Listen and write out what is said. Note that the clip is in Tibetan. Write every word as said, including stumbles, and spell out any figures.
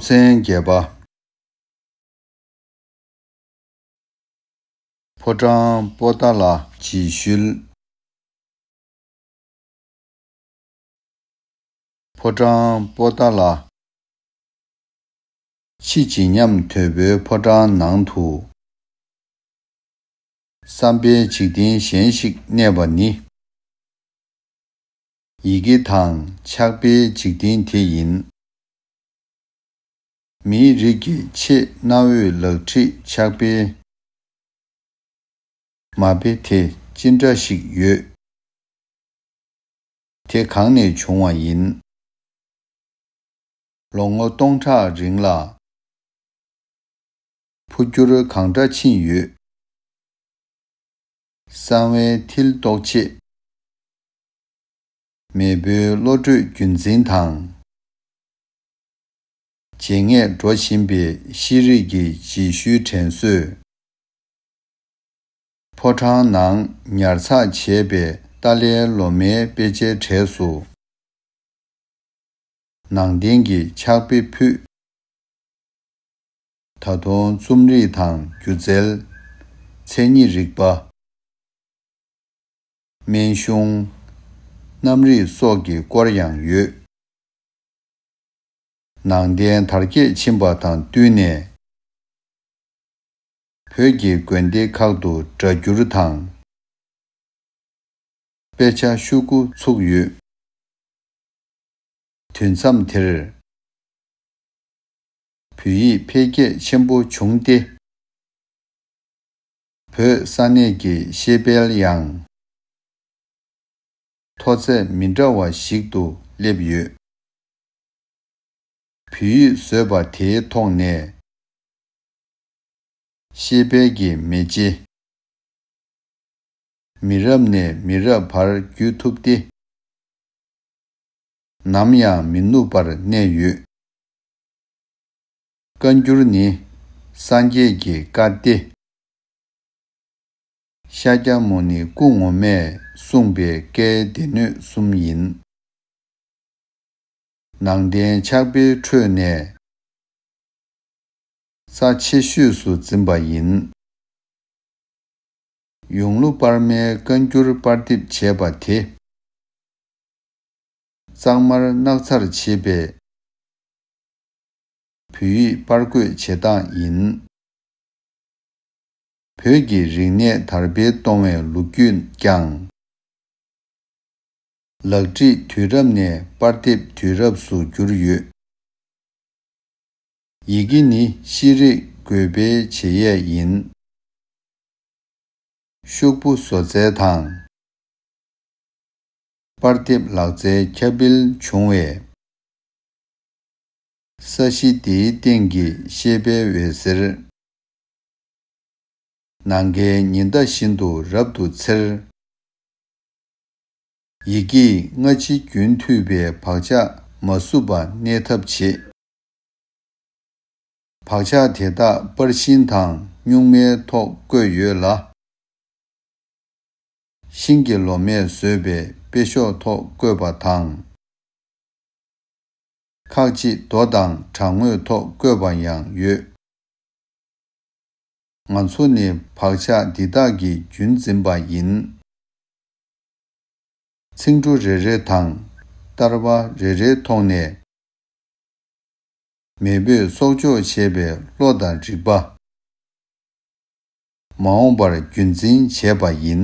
ཚན་བརྒྱད་པ། ཕོ་བྲང་པོ་ཏཱ་ལ་བརྗེད་ཤུལ། ཕོ་བྲང་པོ་ཏཱ་ལ། ཕྱི་བརྗིད་ཉམས་དོད་པོའི་ཕོ་བྲང་ནང་དུ། བསམ་པའི་འཇིག་རྟེན་གཞན་ཞིག་གནས་པ་ནི། ཡི་གེ་དང་ཕྱག་དཔེའི་འཇིག་རྟེན་དེ་ཡིན། མིའི་རིགས་ཀྱི་ཆེས་གནའ་བོའི་ལག་བྲིས་ཕྱག་དཔེ། མ་དཔེ་དེ་ཅི་འདྲ་ཞིག་ཡོད། དེ་གང་ནས་བྱུང་བ་ཡིན། ལོ་ངོ་སྟོང་ཕྲག་རིང་ལ། འཕོ་འགྱུར་གང་འདྲ་ཕྱིན་ཡོད། གསང་བའི་མཐིལ་རྟོགས་ཆེད། མེས་པོའི་བློ་གྲོས་རྒྱུན་འཛིན་དང་། བརྗེད་ངས་འགྲོ་བཞིན་པའི་ཤེས་རིག་གི་རྗེས་ཤུལ་དྲན་གསོས། ཕོ་བྲང་ནང་ཉར་ཚགས་བྱས་པའི་ཏཱ་ལའི་ལོ་མའི་དཔེ་ཆའི་གྲས་སུ། ནང་བསྟན་གྱི་ཕྱག་དཔེ་ཕུད། ད་དུང་རྩོམ་རིག་དང་སྒྱུ་རྩལ། མཚན་ཉིད་རིག་པ། སྨན་གཞུང་། གནམ་རིག་སོགས་ཀྱི་སྐོར་ཡང་ཡོད། ནང་བསྟན་དར་རྒྱས་ཕྱིན་པ་དང་བསྟུན་ནས། བོད་ཀྱི་དགོན་སྡེ་ཁག་ཏུ་སྒྲ་བསྒྱུར་དང་། དཔེ་ཆ་ཤོག་གུ་ཚུགས་ཡོད། དུས་མཚམས་དེར། བོད་ཡིག་འཕེལ་རྒྱས་ཆེན་པོ་བྱུང་སྟེ། བོད་ས་གནས་ཀྱི་ཤེས་དཔལ་ཡང་མཐོ་ཚད་མི་འདྲ་བ་ཞིག་ཏུ་སླེབས་ཡོད། བོད་ཡིག་བཟོས་པ་དེའི་ཐོག་ནས། ཤེས་དཔལ་གྱི་མེ་ལྕེ། མི་རབས་ནས་མི་རབས་བར་བརྒྱུད་ཐུབ་སྟེ། ནམ་ཡང་མི་ནུབ་པར་གནས་ཡོད། བཀའ་འགྱུར་ནི་སངས་རྒྱས་ཀྱི་བཀའ་སྟེ། ཤཱཀྱ་མུ་ནི་སྐུ་ངོ་མས་གསུངས་པའི་བཀའི་སྡེ་སྣོད་གསུམ་ཡིན། ནང་བསྟན་ཕྱག་དཔེའི་ཁྲོད་ནས། རྩ་ཆེ་ཤོས་སུ་འཛིན་པ་ཡིན། ཡུང་ལུ་པར་མའི་བཀའ་འགྱུར་པར་འདེབས་བྱས་པ་དེ། གཙང་མར་སྣག་ཚར་བྱས་པའི་བོད་ཡིག་པར་འགོད་བྱེད་སྟངས་ཡིན། བོད་ཀྱི་རིག་གནས་དར་སྤེལ་གཏོང་བའི་ལོ་རྒྱུས་ཀྱང་། ལག་བྲིས་དུས་རབས་ནས་པར་འདེབས་དུས་རབས་སུ་གྱུར་ཡོད། ཡི་གེ་ནི་ཤེས་རིག་འགོད་སྤེལ་བྱེད་ཡས་ཡིན། ཤོག་བུ་བཟོ་རྩལ་དང་། པར་འདེབས་ལག་རྩལ་ཁྱབ་སྤེལ་བྱུང་བས། ས་གཞི་འདིའི་སྟེང་གི་ཤེས་དཔལ་འོད་ཟེར། ནམ་མཁའི་ཉི་ཟླ་བཞིན་དུ་རབ་ཏུ་འཚེར། ཡི་གེས་སྔ་ཕྱི་རྒྱུན་མཐུད་པའི་བག་ཆགས་མ་བསུབས་པ་གནས་ཐབས་བྱེད། བག་ཆགས་དེ་དག་པར་ཤིང་དང་སྨྱུག་མའི་ཐོག་བཀོད་ཡོད་ལ། ཤིང་གི་ལོ་མས་བཟོས་པའི་དཔེ་ཤོག་ཐོག་བཀོད་པ་དང་། ཁག་ཅིག་རྡོ་དང་བྲག་ངོས་ཐོག་བཀོད་པ་ཡང་ཡོད། ང་ཚོ་ནི་བག་ཆགས་འདི་དག་གི་རྒྱུན་འཛིན་པ་ཡིན། ཚིག་འབྲུ་རེ་རེ་དང་ལྟར་བ་རེ་རེའི་ཐོག་ནས། མེས་པོས་གསོག་འཇོག་བྱས་པའི་བློ་དང་རིག་པ། མ་འོངས་པར་རྒྱུན་འཛིན་བྱས་པ་ཡིན།